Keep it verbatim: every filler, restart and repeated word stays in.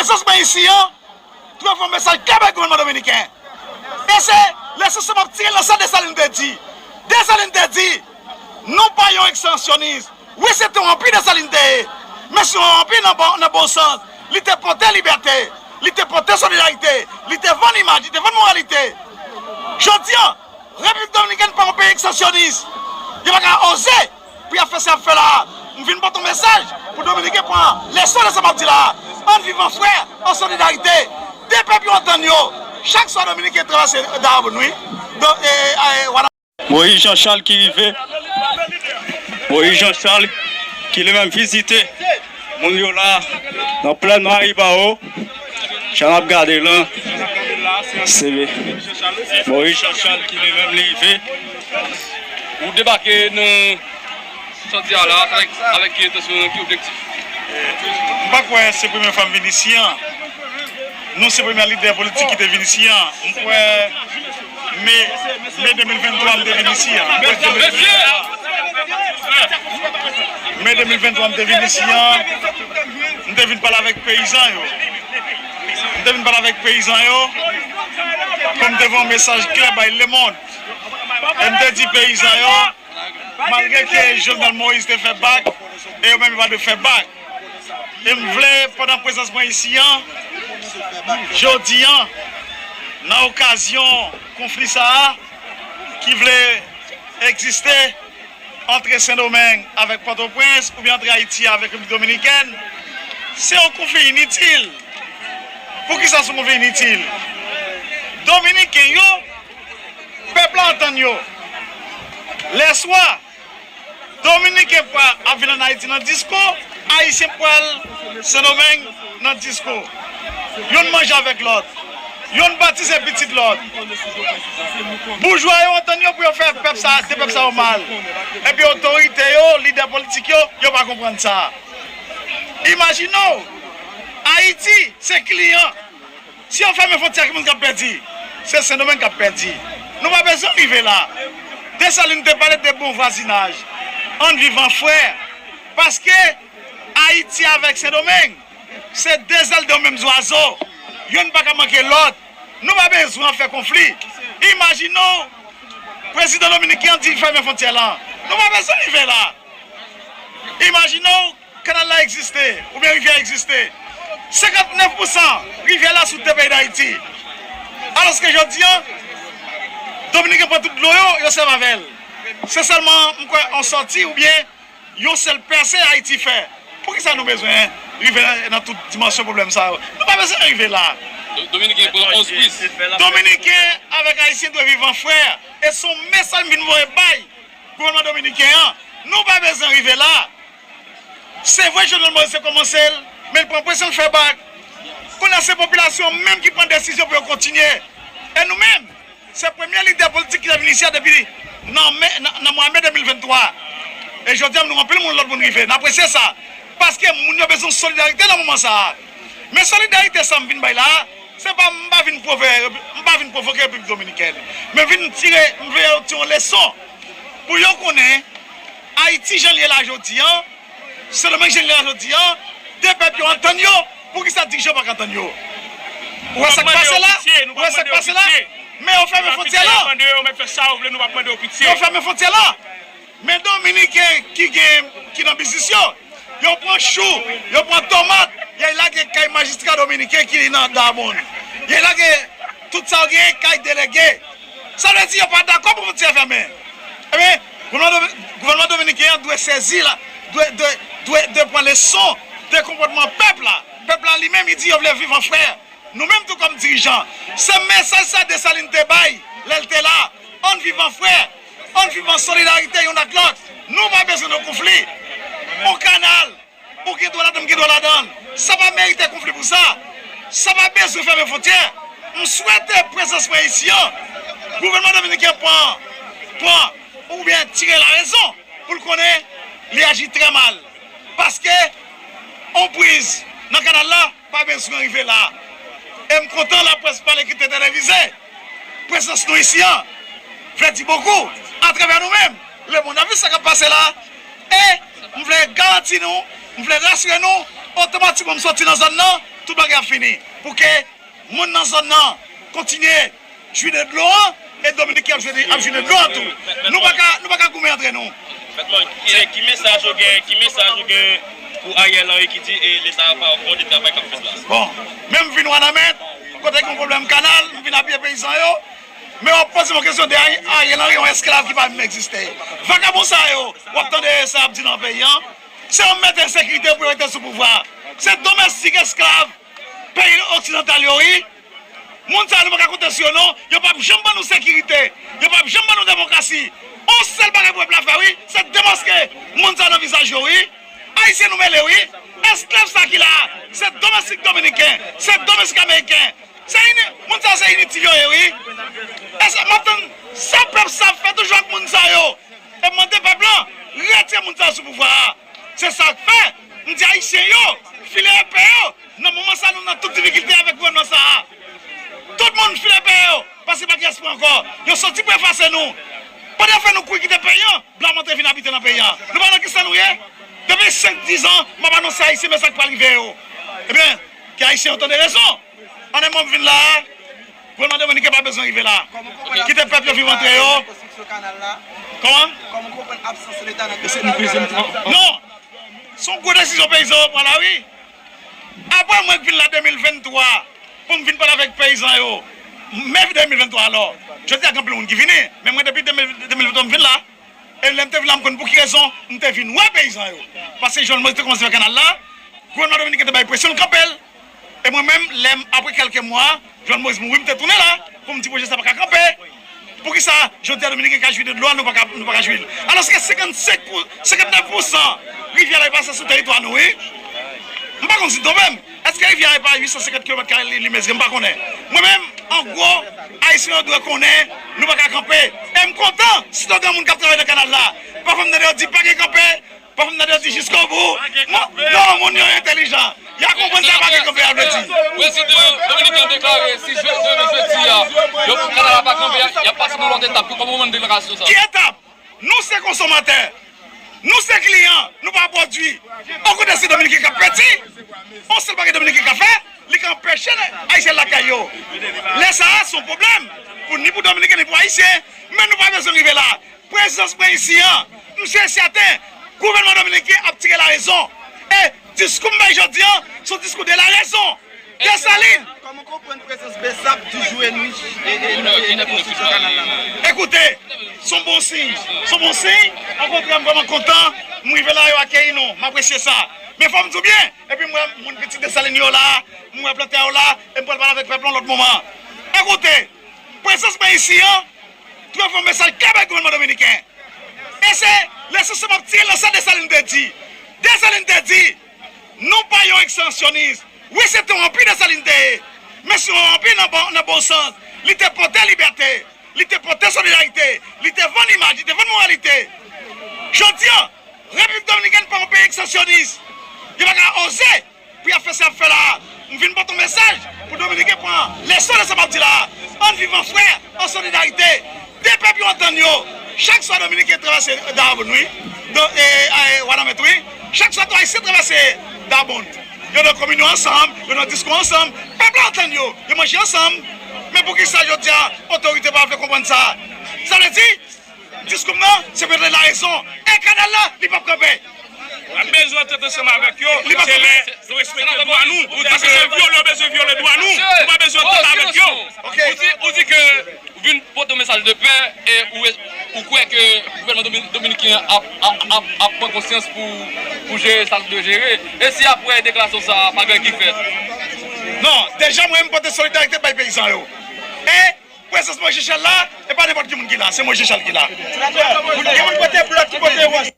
Prezans mwen isi an dwe voye yon mesaj klè bay gouvènman dominiken. E se leson sa m ap tire nan sa Desalin te di. Desalin te di, nou pa yon ekstansyonis. Wi, se te yon anpi Desalin te ye, men se yon anpi nan bon, nan bon sans. Li te pote libète, li te pote solidarite, li te vann imaj, li te vann moralite. Jodi an, Repiblik Dominikèn pa yon peyi ekstansyonis. Yo pa ka oze pou y ap fè sa y ap fè la a. M vin pote yon mesaj pou Dominiken pran leson de sa m ap di la a. Ann viv an frè, an solidarite. De pèp yo antann yo. Chak swa Dominiken travèse Dayabon, wi. Don, e, e, e, Moïse Jean Charles ki rive. Moïse Jean Charles ki li menm vizite moun yo la nan plèn Maribawo. Jan n ap gade lan, se Moïse Jean Charles ki li menm li rive. Ou debake nan Santi a la, avèk, avèk ki entansyon, ki objektif? M pa kwè se premye fwa m vin isi an. Nou se premye lidè politik ki te vin isi an. M kwè me, me de mil venntwa m te vin isi an. Me de mil venntwa m te vin isi an. M te vin pale avèk peyizan yo. M te vin pale avèk peyizan yo pou m te voye yon mesaj klè bay lemonn. E m te di peyizan yo, malgre ke Jovenel Moïse te fè bak, e yo menm yo pa dwe fè bak. E m vle, pandan prezans mwen isi an, jodi an, nan okazyon konfli sa a ki vle egziste ant Sendomeng avèk Pòtoprens oubyen ant Ayiti avèk Repiblik Dominikèn, se yon konfli initil. Poukisa se yon konfli initil? Dominiken yo, pèp la antann yo. Lèswa, Dominiken pral ap vin ann Ayiti nan disko, Ayisyen pral Sendomeng nan disko. Youn manje avèk lòt. Youn batize pitit lòt. Boujwa yo antann yo pou yo fè pèp sa, de pèp sa yo mal. Epi otorite yo, lidè politik yo, yo pa konprann sa. Imajine w, Ayiti se kliyan. Si yo fèmen fwontyè, ki moun k ap pèdi? Se Sendomeng k ap pèdi. Nou pa bezwen rive la. Desalin te pale de bon vwazinaj. Ann viv an frè. Paske Ayiti avèk Sendomeng, se de zèl de yon menm zwazo. Youn pa ka manke lòt. Nou pa bezwen fè konfli. Imajine w, prezidan dominiken an di fèmen fwontyè lan. Nou pa bezwen rive la. Imajine w, kanal la egziste, oubyen rivyè a egziste. Senkantnèf pousan rivyè la sou tè peyi Dayiti. Alòske jodi an, Dominiken pran tout dlo yo, yo sèvi avè l. Se sèlman, m kwè, yon sòti oubyen yon sèl pèse Ayiti fè. Poukisa nou bezwen rive nan, nan tout dimansyon pwoblèm sa yo? Nou pa bezwen rive la. Do-, Dominiken pran onz priz. Dominiken avèk Ayisyen dwe viv an frè. E se yon mesaj m vin voye bay gouvènman dominiken an. Nou pa bezwen rive la. Se vre, Jovenel Moïse te kòmanse l, men l pran presyon, l fè bak. Kounye a, se popilasyon an menm ki pran desizyon pou yo kontinye. E nou menm, se premye lidè politik ki te vin isi a depi nan me, nan, nan mwa me de mil venntwa. E jodi a, nou anpil moun, lòt moun rive. N apresye sa. Paske moun yo bezwen solidarite nan moman sa a. Men solidarite sa m vin bay la a, se pa, m pa vin pwove-, m pa vin pwovoke Repiblik Dominikèn. Men vin tire, m vle yo tire yon leson pou yo konnen Ayiti jan l ye la jodi an, Sendomeng jan l ye la jodi an, de pèp yo antann yo, poukisa dirijan pa ka antann yo? Ou wè sa k pase la? Ou wè sa k pase la? Men yo fèmen fwontyè lan. Yo fèmen fwontyè lan. Men Dominiken ki gen, ki nan biznis yo, yo pran chou, yo pran tomat, y al lage kay majistra dominiken ki nan Dayabon. Y al lage tout sa yo genyen kay delege. Sa vle di yo pa dakò pou fwontyè fèmen. Ebyen, gouvènman, gouvènman dominiken an dwe sezi la, dwe, dwe, dwe, dwe pran leson de konpòtman pèp la. Pèp la li menm, li di yo vle viv an frè. Nou menm tou kòm dirijan, se mesaj sa Desalin te bay lè l te la. Ann viv an frè, ann viv an solidarite youn ak lòt. Nou pa bezwen de konfli. Yon kanal, ou gen dwa ladan l, m gen dwa ladan l. Sa pa merite konfli pou sa. Sa pa bezwen fèmen fwontyè. M swete prezans mwen isi an, gouvènman dominiken pran, pran, oubyen tire larezon pou l konnen li aji trè mal. Paske yon priz nan kanal la pa bezwen rive la. E m kontan laprès pale ki te televize. Prezans nou isi an vle di bokou atravè nou menm. Lemonn ap viv sa k ap pase la. E m vle garanti nou, m vle rasire nou, otomatikman m soti nan zòn nan, Tout bagay ap fini. Pou ke moun nan zòn nan kontinye jwi de dlo an, e Dominiken ap jwi de, ap jwi de dlo an tou. Nou pa ka, nou pa ka goumen antre nou. Mèt Mòn, ki, ki mesaj ou gen, ki mesaj ou gen pou Ariel Henry ki di e Leta pa yon bon travay k ap fèt la? Bon, men m vin Wanament, kote gen yon pwoblèm kanal, m vin apiye peyizan yo. Men w ap poze m yon kesyon de Ari-, Ariel Henry, yon esklav ki pa menm egziste. Vakabon sa yo, w ap tande sa y ap di nan peyi an. Se yo mete ensekirite pou yo rete sou pouvwa. Se domestik esklav peyi oksidantal yo, wi. Moun sa yo, nou pa ka konte sou yo, non. Yo p ap janm ban nou sekirite. Yo p ap janm ban nou demokrasi. On sèl bagay pou pèp la fè, wi, se demaske moun sa yo nan vizaj yo, wi. Ayisyen nou mele, wi. Esklav sa ki la a, se domestik dominiken, se domestik ameriken. Se ini-, moun sa yo se initil yo ye, wi. E sa, m ap tann sa pèp sa ap fè toujou ak moun sa yo. E m mande pèp lan, retire moun sa yo sou pouvwa a. Se sa k fè, m di Ayisyen yo, file epe yo. Nan moman sa, nou nan tout difikilte avèk gouvènman sa a. Tout moun file epe yo, paske pa gen espwa ankò. Yo soti pou efase nou. Pandan yo fè nou kouri kite peyi an, blan antre vin abite nan peyi an. Nou pa nan kisa nou ye? Depi senk, diz an, m ap anonse Ayisyen men sa k pral rive yo. Ebyen, ke Ayisyen yo tande rezon. An en mo, m vin la a, gouvènman dominiken pa bezwen rive la. Kite pèp yo viv antre yo. Kòman? Non! Se yon gwo desizyon peyizan yo pran la, wi. Apre mwen k vin la de mil venntwa, pou m vin pale avèk peyizan yo, me de mil venntwa alò. Jodi a, gen anpil moun ki vini, men mwen depi de mil, de mil venntwa m vin la. E lè m te vin la, m konn pou ki rezon m te vin wè peyizan yo. Paske Jovenel Moïse te kòmanse fè kanal la, gouvènman dominiken te bay presyon, l kanpe l. E mwen menm, lè m, apre kèlke mwa, Jovenel Moïse mouri, m te tounen la pou m di pwojè sa pa ka kanpe. Poukisa jodi a dominiken ka jwi de dlo a, nou pa ka, nou pa ka jwi l? Alòske senkannsenk pou, senkannèf pousan rivyè la pase sou teritwa nou, wi. M pa konn si m twonpe m. Èske rivyè a e pa uit san senkant kilomèt kare li, li mezire? M pa konnen. Mwen menm, an gwo, Ayisyen yo dwe konnen, nou pa ka kanpe. E m kontan, si t gen moun k ap travay nan kanal la, pafwa m tande yo di pa gen kanpe, pafwa m tande yo di jiskobou. Non, moun yo entèlijan. Y a konprann sa pa gen kanpe a vle di. Prezidan dominiken deklare si je-, demen jedi a, yo pou kanal la pa kanpe, y a, y ap pase nan lòt etap. Kòman w konprann deklarasyon sa? Ki etap? Nou se konsomatè. Nou se kliyan. Nou pa pwodui. Okontrè, se dominiken k ap pèdi. On sèl bagay dominiken ka fè, li ka anpeche Ayisyen lakay yo. Lè sa a, se yon pwoblèm pou, ni pou dominiken, ni pou ayisyen. Men nou pa bezwen rive la. Prezans mwen isi an, m si e sèten, gouvènman dominiken ap tire larezon. E diskou m bay jodi an, se yon diskou de larezon. Desalin! Kòman w konprann prezans Bsap, Dujoux e Louis e, e, e nan konstriksyon kanal la? Ekoute, se yon bon siy. Se yon bon siy. Okontrè, m vrèman kontan. M rive la, yo akeyi nou. M apresye sa. Men fò m di w byen, epi m wè moun pitit Desalin yo la, m wè plantè yo la, e m pral pale avèk pèp la yon lòt moman. Ekoute, prezans mwen isi an, dwe voye yon mesaj klè bay gouvènman dominiken. E se leson sa m ap tire nan sa Desalin te di. Desalin te di, nou pa yon ekstansyonis. Wi, se te yon anpi Desalin te ye. Men se yon anpi nan bon, nan bon sans. Li te pote libète. Li te pote solidarite. Li te vann imaj. Li te vann moralite. Jodi an, Repiblik Dominikèn pa yon peyi ekstansyonis. Yo pa ka oze pou y ap fè sa y ap fè la a. M vin pote yon mesaj pou dominiken pran leson de sa m ap di la a. Ann viv an frè, an solidarite. De pèp yo antann yo. Chak swa dominiken travèse Dajabón, wi. Don, e, e, Wanament, wi. Chak swa tou ayisyen travèse Dajabón. Yo nan komini ansanm, yo nan disko ansanm. Pèp la antann yo, yo manje ansanm. Men poukisa jodi a otorite pa vle konprann sa? Sa vle di, diskou m nan, se pou yo tande larezon. E kanal la, li p ap kanpe. N ap bezwen tèt ansanm avèk yo. Li p ap kanpe. Se lè nou respekte dwa nou. Ou di ke se vyole, yo bezwen vyole dwa nou. Ou pa bezwen tèt avèk yo. Ok. Ou di, ou di ke ou vin pote yon mesaj de pè e ou, ou kwè ke gouvènman domi-, dominiken an ap, ap, ap, ap pran konsyans pou, pou jere sa l dwe jere. E si apre deklarasyon sa a, pa gen anyen ki fèt? Non, deja mwen, m pote solidarite bay peyizan yo. E Prezans mwen Jechèl la, e pa nenpòt ki moun ki la, se mwen Jechèl ki la. Senatè, moun, gen moun pote blòk, ki pote wòch.